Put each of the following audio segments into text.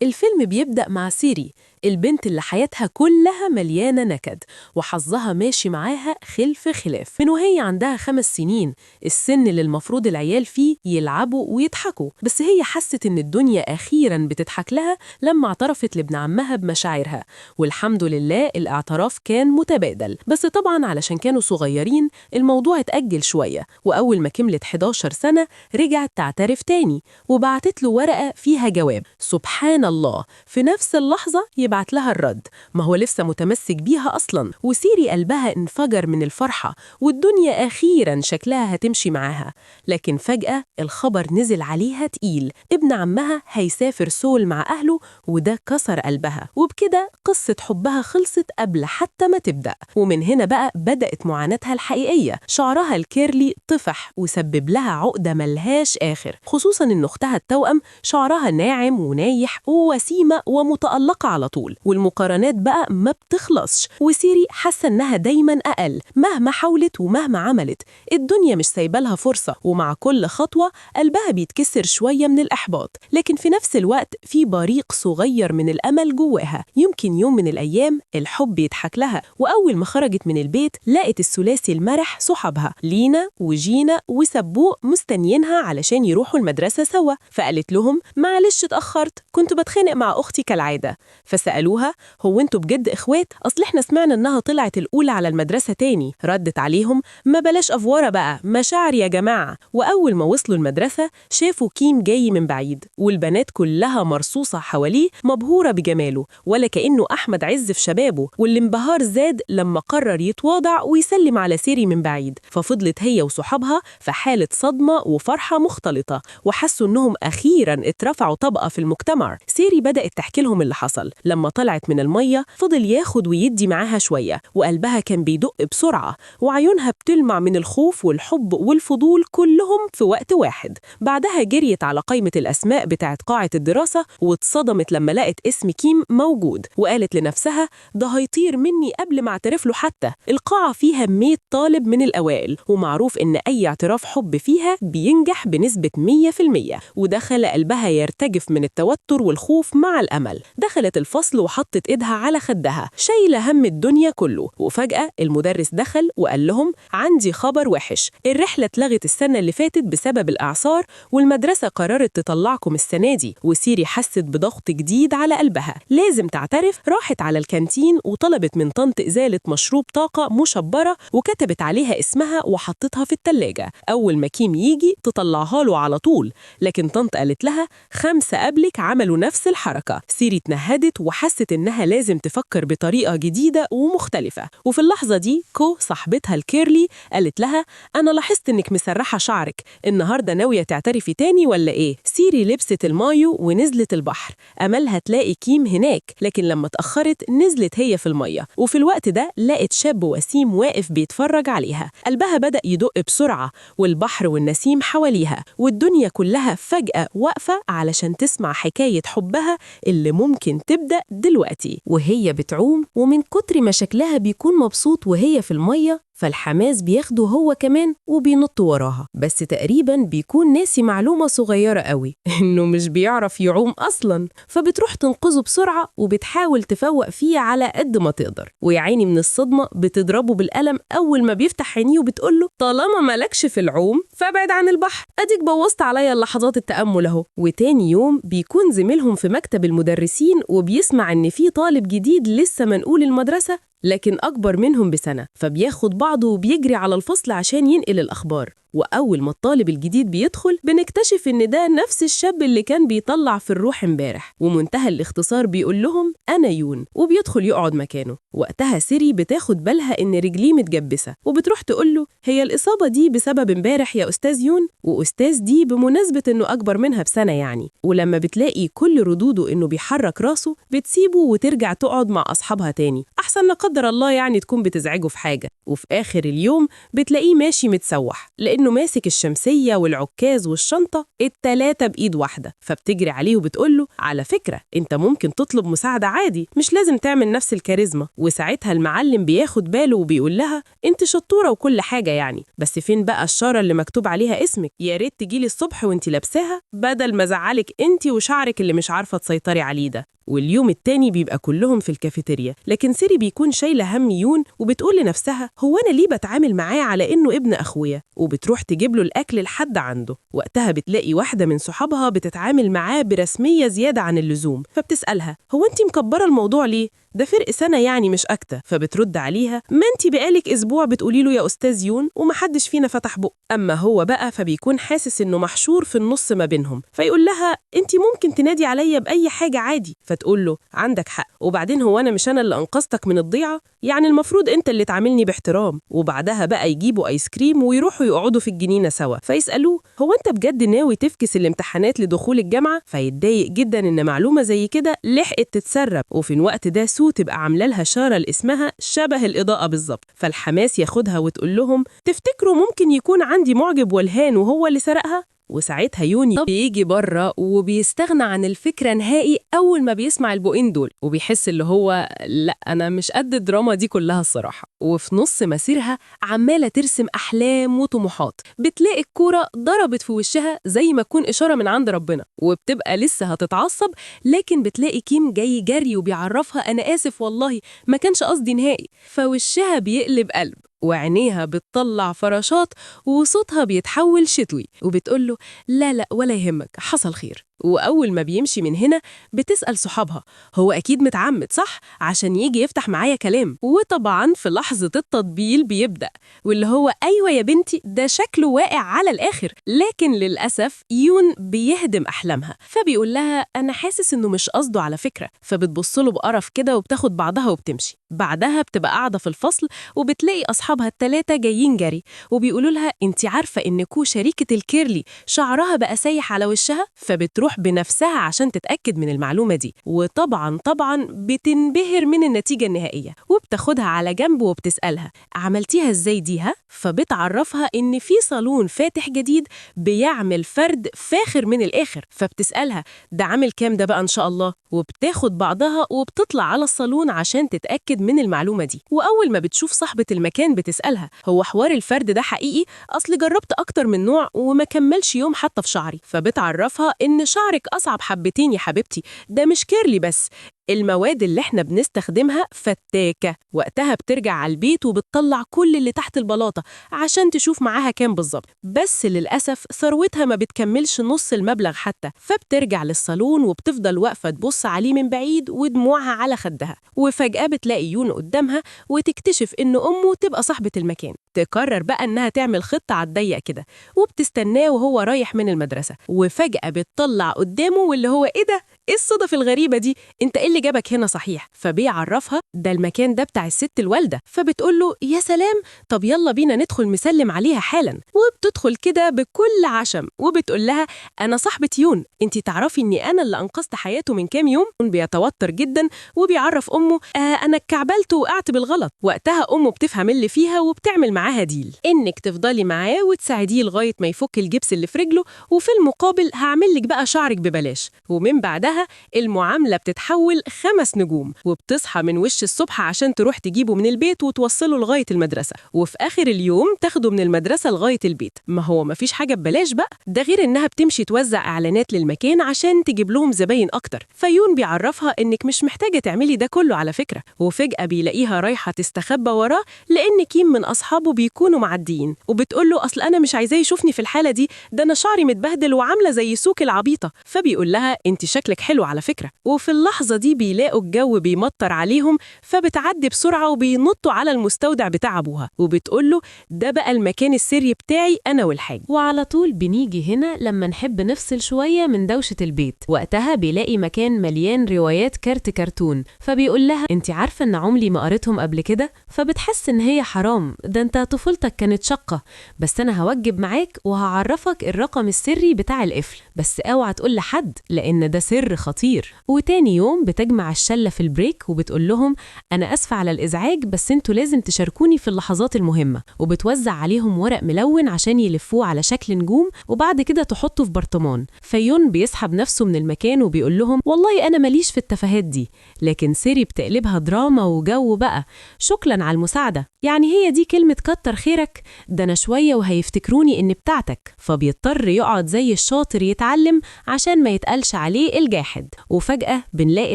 الفيلم بيبدأ مع سيري، البنت اللي حياتها كلها مليانة نكد وحظها ماشي معاها خلف خلاف من وهي عندها 5 سنين، السن اللي المفروض العيال فيه يلعبوا ويضحكوا. بس هي حست إن الدنيا أخيراً بتضحك لها لما اعترفت لابن عمها بمشاعرها، والحمد لله الاعتراف كان متبادل. بس طبعاً علشان كانوا صغيرين الموضوع اتأجل شوية، وأول ما كملت 11 سنة رجعت تعترف تاني وبعتت له ورقة فيها جواب. سبحان الله، في نفس اللحظة يبعت لها الرد، ما هو لسه متمسك بيها أصلا. وسيري قلبها انفجر من الفرحة، والدنيا أخيرا شكلها هتمشي معاها. لكن فجأة الخبر نزل عليها تقيل، ابن عمها هيسافر سول مع أهله، وده كسر قلبها. وبكده قصة حبها خلصت قبل حتى ما تبدأ. ومن هنا بقى بدأت معاناتها الحقيقية. شعرها ال curly طفح وسبب لها عقدة ملهاش آخر، خصوصا إن أختها التوأم شعرها ناعم ونايح ووسيمة ومتألقة على طول، والمقارنات بقى ما بتخلصش. وسيري حاسة إنها دايما أقل مهما حاولت ومهما عملت، الدنيا مش سايبالها فرصة. ومع كل خطوة قلبها بيتكسر شوية من الإحباط، لكن في نفس الوقت في بريق صغير من الأمل جواها، يمكن يوم من الأيام الحب يضحك لها. وأول ما خرجت من البيت لقت الثلاثي المرح صحابها لينا وجينا وسبوق مستنيينها علشان يروحوا المدرسة سوا. فقالت لهم: معلش اتأخرت، كنت بتخانق مع أختي كالعادة. فسألوها: هو انتوا بجد إخوات؟ أصل احنا سمعنا إنها طلعت الأولى على المدرسة تاني. ردت عليهم: ما بلاش أفورة بقى، مشاعر يا جماعة. وأول ما وصلوا المدرسة شافوا كيم جاي من بعيد، والبنات كلها مرصوصة حواليه مبهورة بجماله ولا كأنه أحمد عز في شبابه. والانبهار زاد لما قرر يتواضع ويسلم على سيري من بعيد، ففضلت هي وصحابها في حالة صدمة وفرحة مختلطة، وحسوا إنهم أخيراً اترفعوا طبقة في المجتمع. سيري بدأت تحكي لهم اللي حصل لما طلعت من المية، فضل ياخد ويدي معاها شوية، وقلبها كان بيدق بسرعة وعيونها بتلمع من الخوف والحب والفضول كلهم في وقت واحد. بعدها جريت على قائمة الأسماء بتاعت قاعة الدراسة، واتصدمت لما لقت اسم كيم موجود، وقالت لنفسها: ده هيطير مني قبل ما اعترف له حتى. القاعة فيها 100 طالب من الأوائل، ومعروف إن أي اعتراف حب فيها بينجح بنسبة 100%. ودخل قلبها يرتجف من التوتر والخوف مع الأمل. دخلت الفصل وحطت إيدها على خدها شايلة هم الدنيا كله. وفجأة المدرس دخل وقال لهم: عندي خبر وحش، الرحلة اتلغت السنة اللي فاتت بسبب الإعصار، والمدرسة قررت تطلعكم السنة دي. وسيري حست بضغط جديد على قلبها، لازم تعترف. راحت على الكانتين وطلبت من طنط إزالة مشروب طاقة مشبرة، وكتبت عليها اسمها وحطتها في التلاجة، أول ما كيم يجي تطلعها له على طول. لكن طنط قالت لها: 5 قبلك عملوا نفس الحركة. سيري اتنهدت وحست إنها لازم تفكر بطريقة جديدة ومختلفة. وفي اللحظة دي كو صاحبتها ال curly قالت لها: أنا لاحظت إنك مسرحة شعرك النهاردة، ناوية تعترفي تاني ولا إيه؟ سيري لبست المايو ونزلت البحر، أملها تلاقي كيم هناك. لكن لما اتأخرت نزلت هي في المية، وفي الوقت ده لقت شاب وسيم واقف بيتفرج عليها. قلبها بدأ يدق بسرعة، والبحر والنسيم حواليها، والدنيا كلها فجأة واقفة علشان تسمع حكاية حبها اللي ممكن تبدأ دلوقتي. وهي بتعوم، ومن كتر ما شكلها بيكون مبسوط وهي في المية، فالحماس بياخده هو كمان وبينط وراها. بس تقريبا بيكون ناسي معلومة صغيرة قوي، إنه مش بيعرف يعوم أصلا. فبتروح تنقذه بسرعة وبتحاول تفوق فيه على قد ما تقدر، ويا عيني من الصدمة بتضربه بالقلم أول ما بيفتح عينيه، وبتقوله: طالما مالكش في العوم فابعد عن البحر، أديك بوظت عليا لحظات التأمل أهو. وتاني يوم بيكون زميلهم في مكتب المدرسين، وبيسمع إن في طالب جديد لسه منقول المدرسة لكن أكبر منهم بسنة، فبياخد بعضه وبيجري على الفصل عشان ينقل الأخبار. وأول ما الطالب الجديد بيدخل بنكتشف إن ده نفس الشاب اللي كان بيطلع في الروح امبارح، ومنتهى الاختصار بيقول لهم: أنا يون، وبيدخل يقعد مكانه. وقتها سيري بتاخد بالها إن رجليه متجبسة، وبتروح تقول له: هي الإصابة دي بسبب امبارح يا أستاذ يون؟ وأستاذ دي بمناسبة إنه أكبر منها بسنة يعني. ولما بتلاقي كل ردوده إنه بيحرك راسه بتسيبه وترجع تقعد مع أصحابها تاني، أحسن لا قدر الله يعني تكون بتزعجه في حاجة. وفي آخر اليوم بتلاقيه ماشي متسوح لأنه ماسك الشمسية والعكاز والشنطة التلاتة بإيد واحدة، فبتجري عليه وبتقوله: على فكرة أنت ممكن تطلب مساعدة عادي. عادي، مش لازم تعمل نفس الكاريزما. وساعتها المعلم بياخد باله وبيقول لها انت شطورة وكل حاجة يعني، بس فين بقى الشارة اللي مكتوب عليها اسمك؟ يا ريت تجيلي الصبح وانت لابساها بدل ما ازعلك انت وشعرك اللي مش عارفة تسيطري عليه ده. واليوم التاني بيبقى كلهم في الكافيتيريا، لكن سيري بيكون شايلة هم يون وبتقول لنفسها هو أنا ليه بتعامل معاه على إنه ابن أخويا، وبتروح تجيب له الأكل لحد عنده. وقتها بتلاقي واحدة من صحابها بتتعامل معاه برسمية زيادة عن اللزوم، فبتسألها هو أنت مكبرة الموضوع ليه؟ ده فرق سنة يعني مش أكتر. فبترد عليها ما أنت بقالك أسبوع بتقولي له يا أستاذ يون ومحدش فينا فتح بق. أما هو بقى فبيكون حاسس إنه محشور في النص ما بينهم، فيقول لها أنت ممكن تنادي عليا بأي حاجة عادي. فتقول له عندك حق، وبعدين هو أنا مش أنا اللي أنقذتك من الضيعة؟ يعني المفروض أنت اللي تعاملني باحترام. وبعدها بقى يجيبوا آيس كريم ويروحوا يقعدوا في الجنينة سوا، فيسألوه هو أنت بجد ناوي تفكس الامتحانات لدخول الجامعة؟ فيتضايق جدا إن معلومة زي كده لحقت تتسرب. وفي الوقت ده سو تبقى عامله لها شارة لاسمها شبه الإضاءة بالظبط، فالحماس ياخدها وتقول لهم تفتكروا ممكن يكون عندي معجب ولهان وهو اللي سرقها؟ وساعتها يوني بيجي بره وبيستغنى عن الفكرة نهائي أول ما بيسمع البقين دول، وبيحس اللي هو لا أنا مش قد الدراما دي كلها الصراحة. وفي نص مسيرها عمالة ترسم أحلام وطموحات، بتلاقي الكورة ضربت في وشها زي ما تكون إشارة من عند ربنا، وبتبقى لسه هتتعصب، لكن بتلاقي كيم جاي جري وبيعرفها أنا آسف والله ما كانش قصدي نهائي. فوشها بيقلب قلب وعينيها بتطلع فراشات وصوتها بيتحول شتوي، وبتقوله لا لا ولا يهمك حصل خير. وأول ما بيمشي من هنا بتسأل صحابها هو أكيد متعمد صح عشان يجي يفتح معايا كلام. وطبعا في لحظة التطبيل بيبدأ واللي هو أيوة يا بنتي ده شكله واقع على الآخر. لكن للأسف يون بيهدم أحلامها، فبيقول لها أنا حاسس إنه مش قصده على فكرة. فبتبص له بقرف كده وبتاخد بعضها وبتمشي. بعدها بتبقى قاعدة في الفصل وبتلاقي أصحابها الثلاثة جايين جري وبيقولوا لها أنت عارفة إن كو شريكة ال curly شعرها بقى سايح على وشها؟ فبتروح بنفسها عشان تتأكد من المعلومة دي، وطبعا طبعا بتنبهر من النتيجة النهائية، وبتاخدها على جنب وبتسألها عملتيها ازاي دي ها؟ فبتعرفها إن في صالون فاتح جديد بيعمل فرد فاخر من الآخر. فبتسألها ده عامل كام ده بقى إن شاء الله؟ وبتاخد بعضها وبتطلع على الصالون عشان تتأكد من المعلومة دي. وأول ما بتشوف صاحبة المكان بتسألها هو حوار الفرد ده حقيقي؟ أصل جربت أكتر من نوع وما كملش يوم حتى في شعري. فبتعرفها إن شعرك أصعب حبتين يا حبيبتي، ده مش curly بس، المواد اللي احنا بنستخدمها فتاكة. وقتها بترجع على البيت وبتطلع كل اللي تحت البلاطة عشان تشوف معاها كام بالظبط، بس للأسف ثروتها ما بتكملش نص المبلغ حتى. فبترجع للصالون وبتفضل واقفة تبص عليه من بعيد ودموعها على خدها. وفجأة بتلاقي يون قدامها وتكتشف إن أمه تبقى صاحبة المكان. تقرر بقى إنها تعمل خطة على الضيق كده، وبتستناه وهو رايح من المدرسة. وفجأة بتطلع قدامه واللي هو إيه ده؟ إيه الصدف الغريبة دي؟ أنت إيه اللي جابك هنا صحيح؟ فبيعرفها ده المكان ده بتاع الست الوالدة. فبتقول له يا سلام، طب يلا بينا ندخل مسلم عليها حالا. وبتدخل كده بكل عشم وبتقول لها أنا صاحبة يون، أنت تعرفي إني أنا اللي أنقذت حياته من كام يوم؟ بيتوتر جدا وبيعرف أمه أنا اتكعبلت وقعت بالغلط. وقتها أمه بتفهم اللي فيها وبتعمل معاها deal إنك تفضلي معاه وتساعديه لغاية ما يفك الجبس اللي في رجله، وفي المقابل هعمل لك بقى شعرك ببلاش. ومن بعدها المعاملة بتتحول 5 نجوم، وبتصحى من وش الصبح عشان تروح تجيبه من البيت وتوصله لغاية المدرسة، وفي آخر اليوم تاخده من المدرسة لغاية البيت. ما هو مفيش حاجة ببلاش بقى، ده غير إنها بتمشي توزع إعلانات للمكان عشان تجيب لهم زباين أكتر. فيون بيعرفها إنك مش محتاجة تعملي ده كله على فكرة. وفجأة بيلاقيها رايحة تستخبى وراه لأن كيم من أصحابه بيكونوا معديين، وبتقول له أصل أنا مش عايزاه يشوفني في الحالة دي، ده أنا شعري متبهدل وعاملة زي سوق العبيطة. فبيقول لها أنت شكلك حلو على فكرة. وفي اللحظة دي بيلاقوا الجو بيمطر عليهم، فبتعدي بسرعة وبينطوا على المستودع بتاع أبوها، وبتقول له ده بقى المكان السري بتاعي أنا والحاج. وعلى طول بنيجي هنا لما نحب نفصل شوية من دوشة البيت. وقتها بيلاقي مكان مليان روايات كارت كرتون، فبيقول لها انت عارفة ان عمري ما قريتهم قبل كده؟ فبتحس ان هي حرام، ده انت طفولتك كانت شقة، بس انا هوجب معاك وهعرفك الرقم السري بتاع القفل، بس اوعى تقول لحد لان ده سر خطير. وتاني يوم بتجمع الشلة في ال break وبتقول لهم أنا أسفة على الإزعاج، بس انتوا لازم تشاركوني في اللحظات المهمة، وبتوزع عليهم ورق ملون عشان يلفوه على شكل نجوم وبعد كده تحطه في برطمان. فيون بيسحب نفسه من المكان وبيقول لهم والله أنا ماليش في التفاهات دي، لكن سيري بتقلبها دراما وجو بقى، شكرا على المساعدة، يعني هي دي كلمة كتر خيرك، ده أنا شوية وهيفتكروني إن بتاعتك. فبيضطر يقعد زي الشاطر يتعلم عشان ما يتقالش عليه الجاحد. وفجأة بنلاقي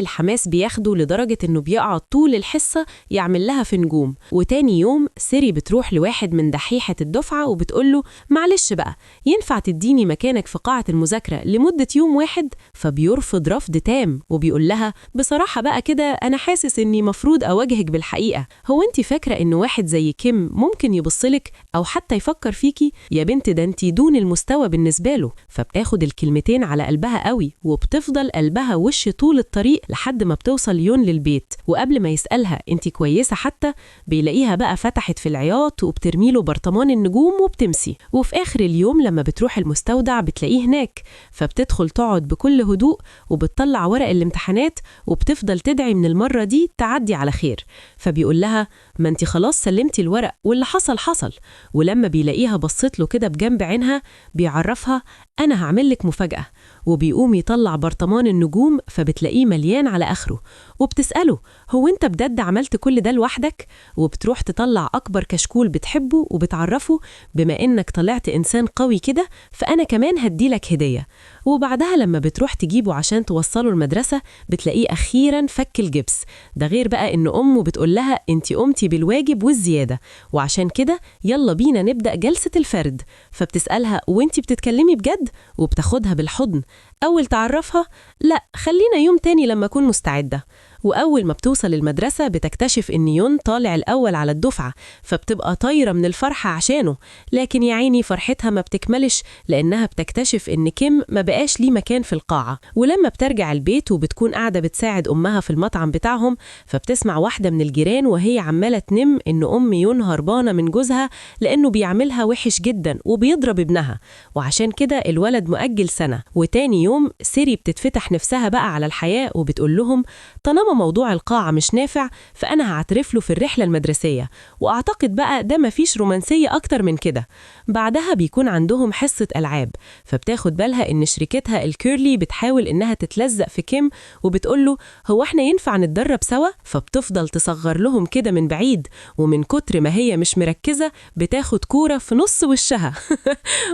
الحماس بياخده لدرجة إنه بيقعد طول الحصة يعمل لها في نجوم. وتاني يوم سيري بتروح لواحد من دحيحة الدفعة وبتقوله معلش بقى، ينفع تديني مكانك في قاعة المذاكرة لمدة يوم واحد؟ فبيرفض رفض تام وبيقول لها بصراحة بقى كده أنا حاسس إني مفروض أواجهك بالحقيقة، هو أنت فاكرة إن واحد زي كيم ممكن يبصلك أو حتى يفكر فيكي؟ يا بنت ده أنت دون المستوى بالنسبة له. فبتاخد الكلمتين على قلبها قوي وبتفضل قلبها وش طول الطريق لحد ما بتوصل يون للبيت. وقبل ما يسألها أنت كويسة حتى، بيلاقيها بقى فتحت في العياط وبترميله برطمان النجوم وبتمسي. وفي آخر اليوم لما بتروح المستودع بتلاقيه هناك، فبتدخل تقعد بكل هدوء وبتطلع ورق الامتحانات وبتفضل تدعي من المرة دي تعدي على خير. فبيقول لها ما انت خلاص سلمتي الورق واللي حصل حصل. ولما بيلاقيها بصت له كده بجنب عينها بيعرفها أنا هعمل لك مفاجأة، وبيقوم يطلع برطمان النجوم فبتلاقيه مليان على آخره. وبتسأله هو أنت بجد عملت كل ده لوحدك؟ وبتروح تطلع أكبر كشكول بتحبه وبتعرفه بما إنك طلعت إنسان قوي كده فأنا كمان هديلك هدية. وبعدها لما بتروح تجيبه عشان توصله المدرسة بتلاقيه أخيراً فك الجبس، ده غير بقى إن أمه بتقول لها أنت قمتي بالواجب والزيادة، وعشان كده يلا بينا نبدأ جلسة الفرد. فبتسألها وانت بتتكلمي بجد؟ وبتاخدها بالحضن. أول تعرفها لا خلينا يوم تاني لما أكون مستعدة. وأول ما بتوصل المدرسة بتكتشف إن يون طالع الأول على الدفعة، فبتبقى طايرة من الفرحة عشانه، لكن يا عيني فرحتها ما بتكملش لأنها بتكتشف إن كيم ما بقاش ليه مكان في القاعة. ولما بترجع البيت وبتكون قاعدة بتساعد أمها في المطعم بتاعهم، فبتسمع واحدة من الجيران وهي عمالة تنم إن أم يون هربانة من جوزها لأنه بيعملها وحش جدا وبيضرب ابنها، وعشان كده الولد مؤجل سنة. وتاني يوم سيري بتتفتح نفسها بقى على الحياة وبتقول لهم طالما موضوع القاعة مش نافع فأنا هعترف له في الرحلة المدرسية، وأعتقد بقى ده مفيش رومانسية أكتر من كده. بعدها بيكون عندهم حصة ألعاب، فبتاخد بالها إن شريكتها ال curly بتحاول إنها تتلزق في كيم وبتقول له هو إحنا ينفع نتدرب سوا؟ فبتفضل تصغر لهم كده من بعيد، ومن كتر ما هي مش مركزة بتاخد كورة في نص وشها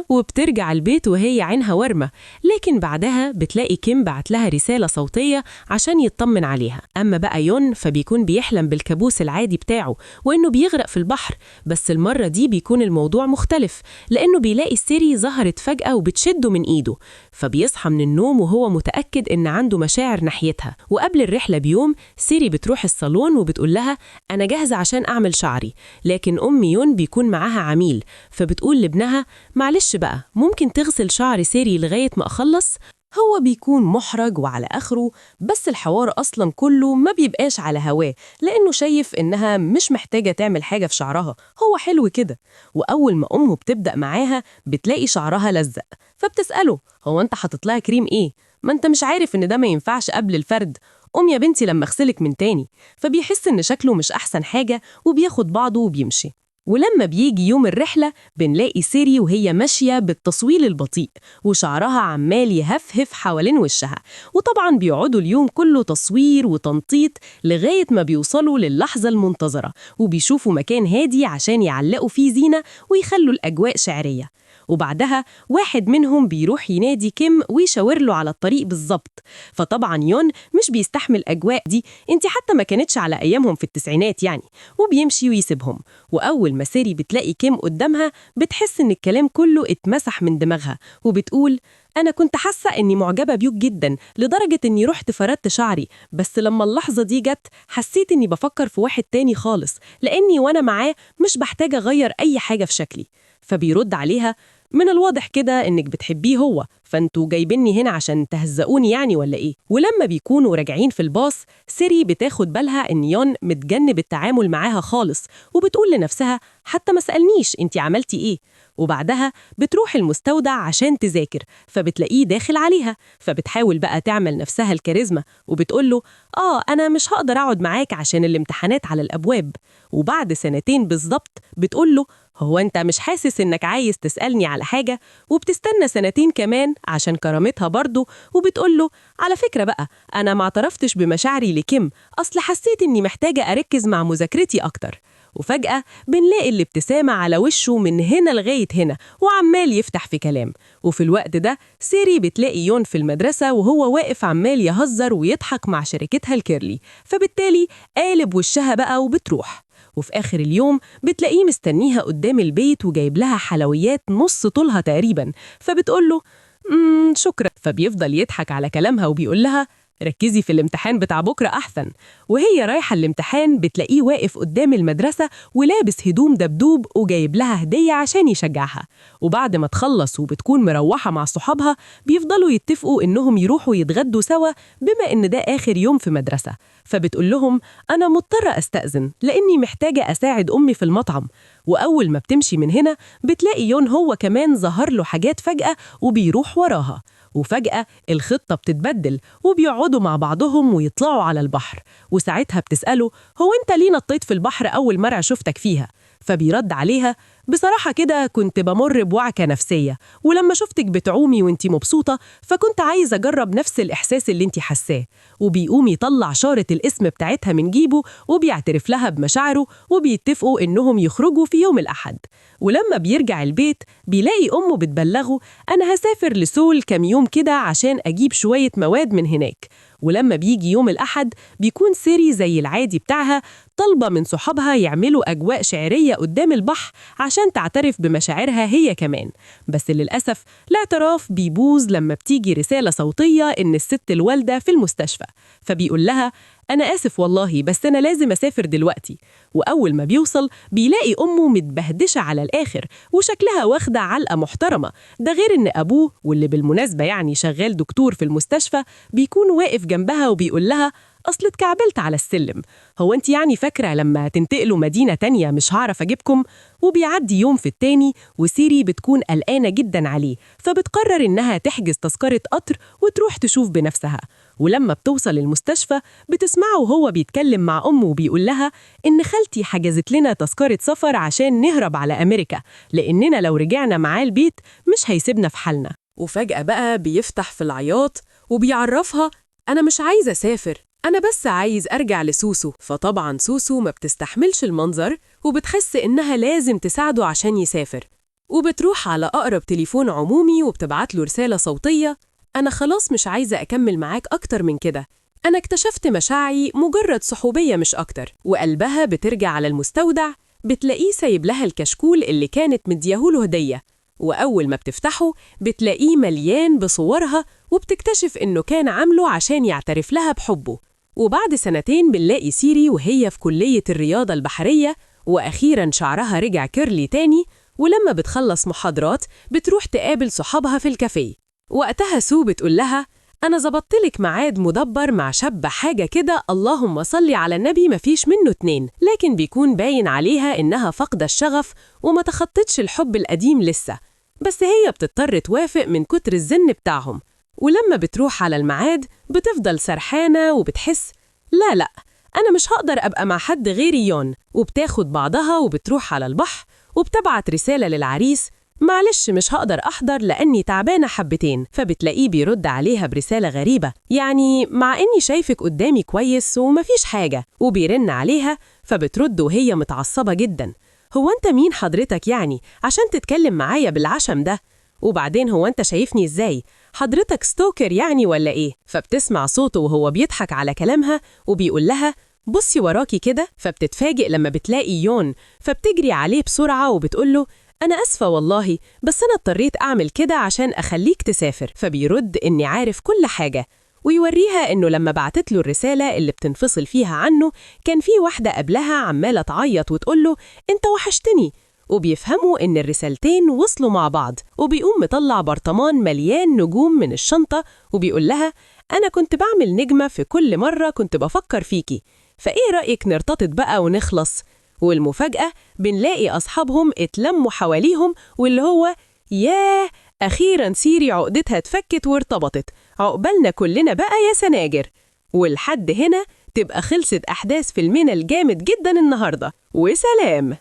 وبترجع البيت وهي عينها ورمة. لكن بعدها بتلاقي كيم بعت لها رسالة صوتية عشان يطمن عليها. أما بقى يون فبيكون بيحلم بالكابوس العادي بتاعه وإنه بيغرق في البحر، بس المرة دي بيكون الموضوع مختلف لأنه بيلاقي سيري ظهرت فجأة وبتشده من إيده، فبيصحى من النوم وهو متأكد إن عنده مشاعر ناحيتها. وقبل الرحلة بيوم سيري بتروح الصالون وبتقول لها أنا جاهزة عشان أعمل شعري، لكن أم يون بيكون معاها عميل، فبتقول لابنها معلش بقى ممكن تغسل شعر سيري لغاية ما أخلص؟ هو بيكون محرج وعلى آخره، بس الحوار أصلا كله ما بيبقاش على هواه لأنه شايف إنها مش محتاجة تعمل حاجة في شعرها، هو حلو كده. وأول ما أمه بتبدأ معاها بتلاقي شعرها لزق، فبتسأله هو أنت حاطط لها كريم إيه؟ ما أنت مش عارف إن ده ما ينفعش قبل الفرد، قوم يا بنتي لما أغسلك من تاني. فبيحس إن شكله مش أحسن حاجة وبياخد بعضه وبيمشي. ولما بيجي يوم الرحلة بنلاقي سيري وهي ماشية بالتصويل البطيء وشعرها عمال يهفهف حوالين وشها، وطبعا بيقعدوا اليوم كله تصوير وتنطيط لغاية ما بيوصلوا للحظة المنتظرة وبيشوفوا مكان هادي عشان يعلقوا فيه زينة ويخلوا الأجواء شعرية. وبعدها واحد منهم بيروح ينادي كيم ويشاور له على الطريق بالظبط، فطبعا يون مش بيستحمل الأجواء دي، انت حتى ما كانتش على أيامهم في التسعينات يعني، وبيمشي ويسيبهم. وأول ما سيري بتلاقي كيم قدامها بتحس إن الكلام كله اتمسح من دماغها وبتقول أنا كنت حاسة إني معجبة بيك جدا لدرجة إني رحت فردت شعري، بس لما اللحظة دي جت حسيت إني بفكر في واحد تاني خالص، لأني وأنا معاه مش بحتاج أغير أي حاجة في شكلي. فبيرد عليها من الواضح كده إنك بتحبيه هو، فانتوا جايبيني هنا عشان تهزقوني يعني ولا إيه؟ ولما بيكونوا راجعين في الباص، سيري بتاخد بالها إن يون متجنب التعامل معاها خالص، وبتقول لنفسها حتى ما سألنيش انتي عملتي إيه. وبعدها بتروح المستودع عشان تذاكر، فبتلاقيه داخل عليها، فبتحاول بقى تعمل نفسها الكاريزما وبتقول له أنا مش هقدر أقعد معاك عشان الامتحانات على الأبواب. وبعد سنتين بالظبط بتقول له هو أنت مش حاسس إنك عايز تسألني على حاجة؟ وبتستنى سنتين كمان عشان كرامتها برضه، وبتقول له على فكرة بقى أنا ما اعترفتش بمشاعري لكيم، أصل حسيت إني محتاجة أركز مع مذاكرتي أكتر. وفجأة بنلاقي الابتسامة على وشه من هنا لغاية هنا وعمال يفتح في كلام. وفي الوقت ده سيري بتلاقي يون في المدرسة وهو واقف عمال يهزر ويضحك مع شركتها ال curly، فبالتالي قالب وشها بقى وبتروح. وفي آخر اليوم بتلاقيه مستنيها قدام البيت وجايب لها حلويات نص طولها تقريبا، فبتقول له شكرا، فبيفضل يضحك على كلامها وبيقول لها ركزي في الامتحان بتاع بكرة أحسن. وهي رايحة الامتحان بتلاقيه واقف قدام المدرسة ولابس هدوم دبدوب وجايب لها هدية عشان يشجعها. وبعد ما تخلص وبتكون مروحة مع صحابها بيفضلوا يتفقوا إنهم يروحوا يتغدوا سوا بما إن ده آخر يوم في مدرسة، فبتقول لهم أنا مضطرة أستأذن لأني محتاجة أساعد أمي في المطعم. وأول ما بتمشي من هنا بتلاقي يون هو كمان ظهر له حاجات فجأة وبيروح وراها. وفجأة الخطة بتتبدل وبيقعدوا مع بعضهم ويطلعوا على البحر، وساعتها بتسأله هو أنت ليه نطيت في البحر أول مرة شفتك فيها؟ فبيرد عليها بصراحة كده كنت بمر بوعكة نفسية، ولما شفتك بتعومي وانتي مبسوطة فكنت عايز أجرب نفس الإحساس اللي انتي حساه. وبيقوم يطلع شارة الاسم بتاعتها من جيبه وبيعترف لها بمشاعره، وبيتفقوا إنهم يخرجوا في يوم الأحد. ولما بيرجع البيت بيلاقي أمه بتبلغه أنا هسافر لسول كام يوم كده عشان أجيب شوية مواد من هناك. ولما بيجي يوم الأحد بيكون سيري زي العادي بتاعها طالبة من صحابها يعملوا أجواء شعرية قدام البحر عشان تعترف بمشاعرها هي كمان، بس للأسف الاعتراف بيبوظ لما بتيجي رسالة صوتية إن الست الوالدة في المستشفى، فبيقول لها أنا آسف والله بس أنا لازم أسافر دلوقتي. وأول ما بيوصل بيلاقي أمه متبهدشة على الآخر وشكلها واخدة علقة محترمة، ده غير إن أبوه واللي بالمناسبة يعني شغال دكتور في المستشفى بيكون واقف جنبها وبيقول لها أصل اتكعبلت على السلم، هو أنت يعني فاكرة لما تنتقلوا مدينة تانية مش هعرف أجيبكم؟ وبيعدي يوم في التاني وسيري بتكون قلقانة جدا عليه، فبتقرر إنها تحجز تذكرة قطر وتروح تشوف بنفسها. ولما بتوصل المستشفى بتسمعه وهو بيتكلم مع أمه وبيقول لها إن خالتي حجزت لنا تذكرة سفر عشان نهرب على أمريكا، لأننا لو رجعنا معاه البيت مش هيسيبنا في حالنا. وفجأة بقى بيفتح في العياط وبيعرفها أنا مش عايزة أسافر، أنا بس عايز أرجع لسوسو. فطبعا سوسو ما بتستحملش المنظر وبتحس إنها لازم تساعده عشان يسافر، وبتروح على أقرب تليفون عمومي وبتبعت له رسالة صوتية أنا خلاص مش عايزة أكمل معاك أكتر من كده، أنا اكتشفت مشاعري مجرد صحوبية مش أكتر. وقلبها بترجع على المستودع بتلاقيه سايب لها الكشكول اللي كانت مدياهوله هدية، وأول ما بتفتحه بتلاقيه مليان بصورها، وبتكتشف إنه كان عامله عشان يعترف لها بحبه. وبعد سنتين بنلاقي سيري وهي في كلية الرياضة البحرية، وأخيراً شعرها رجع curly تاني. ولما بتخلص محاضرات بتروح تقابل صحابها في الكافيه. وقتها سو بتقول لها أنا ظبطتلك ميعاد مدبر مع شاب حاجة كده اللهم صلي على النبي مفيش منه اتنين، لكن بيكون باين عليها إنها فاقدة الشغف وما تخطتش الحب القديم لسه، بس هي بتضطر توافق من كتر الزن بتاعهم. ولما بتروح على الميعاد بتفضل سرحانة وبتحس لا لا أنا مش هقدر أبقى مع حد غيري يون، وبتاخد بعضها وبتروح على البحر وبتبعت رسالة للعريس معلش مش هقدر أحضر لأني تعبانة حبتين، فبتلاقيه بيرد عليها برسالة غريبة يعني مع إني شايفك قدامي كويس ومفيش حاجة، وبيرن عليها فبترد وهي متعصبة جدا هو أنت مين حضرتك يعني عشان تتكلم معايا بالعشم ده؟ وبعدين هو أنت شايفني إزاي؟ حضرتك ستوكر يعني ولا إيه؟ فبتسمع صوته وهو بيضحك على كلامها وبيقول لها بصي وراكي كده، فبتتفاجئ لما بتلاقي يون، فبتجري عليه بسرعة وبتقوله أنا أسفة والله بس أنا اضطريت أعمل كده عشان أخليك تسافر، فبيرد إني عارف كل حاجة، ويوريها إنه لما بعتت له الرسالة اللي بتنفصل فيها عنه كان في واحدة قبلها عمالة تعيط وتقوله أنت وحشتني، وبيفهموا إن الرسالتين وصلوا مع بعض. وبيقوم مطلع برطمان مليان نجوم من الشنطة وبيقول لها أنا كنت بعمل نجمة في كل مرة كنت بفكر فيكي، فإيه رأيك نرتبط بقى ونخلص؟ والمفاجأة بنلاقي أصحابهم اتلموا حواليهم، واللي هو ياه أخيراً سيري عقدتها اتفكت وارتبطت، عقبالنا كلنا بقى يا سناجر. ولحد هنا تبقى خلصت أحداث فيلمنا الجامد جداً النهاردة، وسلام.